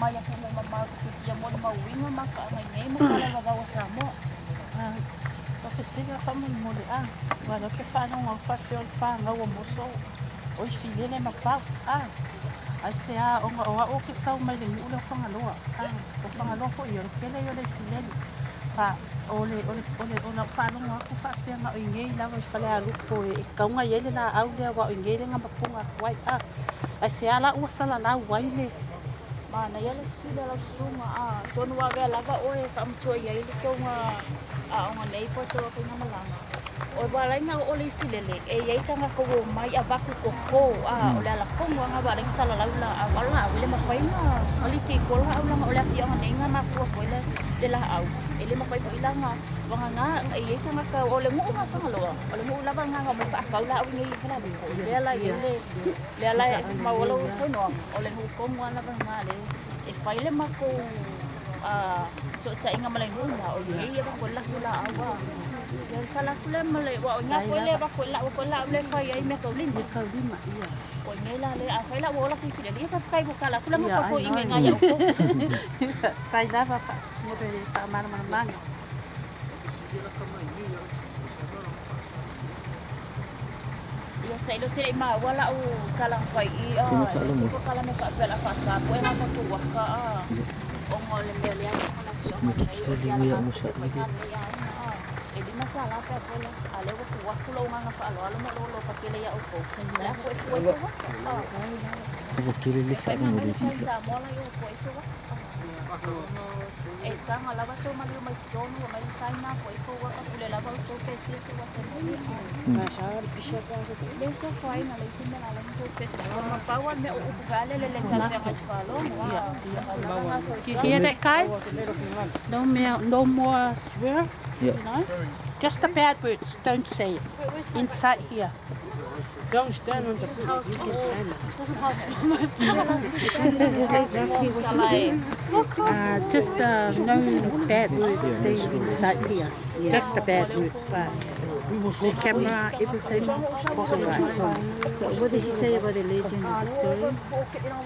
mai atunuu mamao tou te fia molimauina mataaga i nei ma tala o Samoa. O fesili a faamolemole a ua lea ou te faalogo atu faapea o le fanau a Moso o Ifilele ma Pau a aisea ona o au ou te sau mai le nuu lea o Fagaloa a o Fagaloa foi ia o le tele ia o le Ifilele pa o le o le o le o lau faalogo atu faapea na o i lava i Falealupo e tauga i ai le laau lea aua o i inei le gamapuga atu ai a aisea la ua salalau ai le Manaia le fesili a lau susuga a atonu ua avea lava oe e faamatua i ai le touga aoga nei po o tou faigamalaga. O le ua ala ai ona oo le ifilele e i ai tagata ua omai avatu toto a o le ala tonu lava lena ua ala ai ona salalau laau. A o le laau e le mafai ona liki i tua laau leaga o le afioaga nei na mafua atu ai le laau. E le mafai foi la ona vagana e i ai tagata o le nuu lena o Fagaloa o le nuu lava lena na omai faatau laau i nei i Falealupo. Lea la e i ai le lea la e maua lou saunoaga o le nuu tonu lava lena lea e fai le matou fesootaiga ma le nuu lena o i ai e avatu ai le latou laau a. Ia o le tala atu lea ma le aua o i ina foi lea e avatu ai lau foi laau lea e fai ai meataulima. Meataulima ia. O i inei la lea afai la ua ola se ifilele ia faafetai ua tala atu le Ia matou ai toeaiina i ina ia outou. Faafetai lava mo le faamalamalamaga. Ia tailo te le i maua lau tala na fai i i Tino a e leai se faalogo. polokalame faapea o le a faasapo e matou aka a ona o le mea lea na afioga nei o le Mototoli ala ia matou mo te faiga saili. lenei aiga a e $5 pe a toe lata a lea ua tuu atu lou agaga faaaloalo ma lou alofa tele ia outou o le a foe fua i tou ata a Ua kele le e fai faalogo magai le le sa i tila. Samoa la i ou foe i tou ata a e taga lava tou maliu mai totonu mai le saina foe i tou ata pule lava outou pe fia tou ata i ai a le se afaina le isi mea na ala ai ona tou fefe ma pau lava le mea o upu vaeale le Lafo talafeagai i se faalogo ia a ia. pau lava lena Do you hear fautuaga. that, guys? No more, no more swear, Ia. you know? Just the bad words, don't say it. Inside here. Don't stand on the This is how small This this is how small my this is how small Salai. Look how small Just no bad words Ia, no say swear. inside here. Just the bad word, but the camera, everything, it's all right. So what did she say about the legend of the story?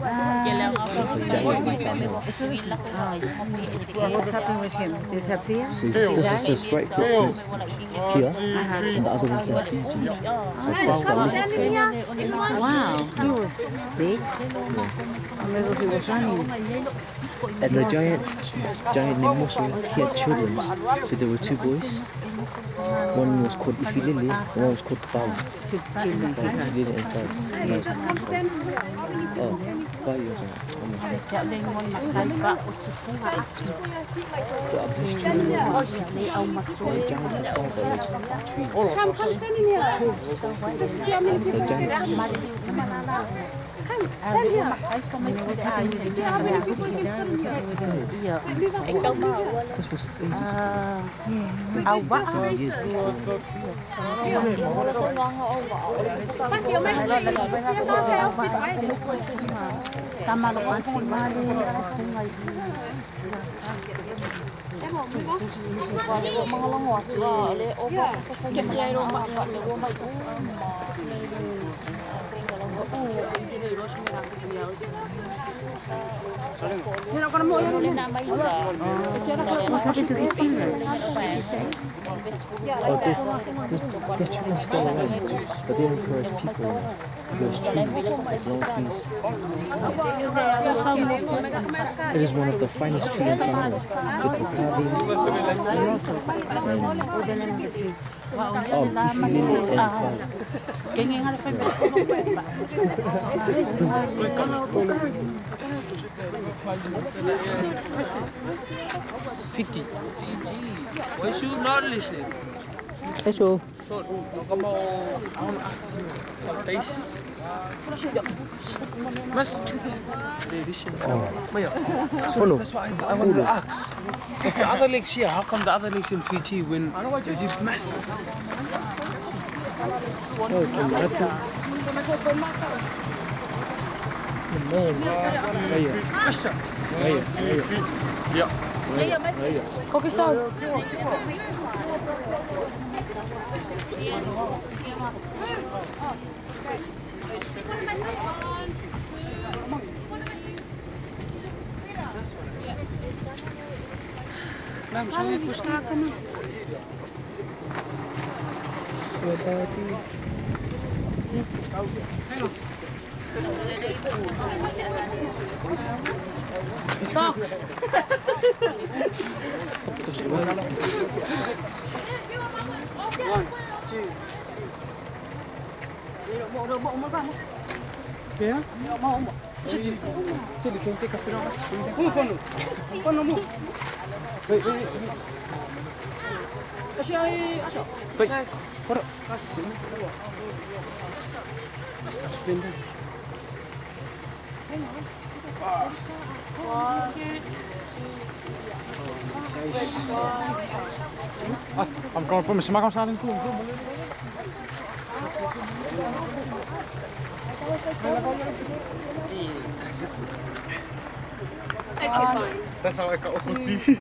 The giant in Samoa. What happened with him? Disappear? So this is his right footprint here, and the other one's in Fiji. So Pau that lives there. Wow, he was big. I remember he was running. And the giant named Moso, he had children. So there were two boys. One was called Ifilele, and one was called Pau. Two children Pau, he had. Ifilele and Pau. Like, oh, Pai or something. Almost. Ia le ngona makai pa o tupunga atu. But his children were Ia le au masoe. the giant as father was three. The giants. What happened with him? He died with him. Ia. This was ages ago. Au waa. Some years before. Tama lo ansi male funga i What happened to his children? Did she say? Oh, their children still alive, but they don't grow as people now. They grow as trees, like long trees. It is one of the finest trees in Samoa. Good for carving. And What the name of the tree? oh, Ifilele and Pau. Kenge ngale fai pe kono koe pa. Fiji. Fiji. Why is you not listening? Eso. So, come on. I want to ask you. Face. Mas. Listen. Maya. So Follow. that's why I wanted to ask. If the other legs here, how come the other legs in Fiji when is it massive? Oh, tomato. Maya. Maya. Maya. Maya. Socks. 1, 2. Yeah. Wait, wait, wait. Wait. I'm going to put my smack on something. Okay, fine. That's how I got off my tea.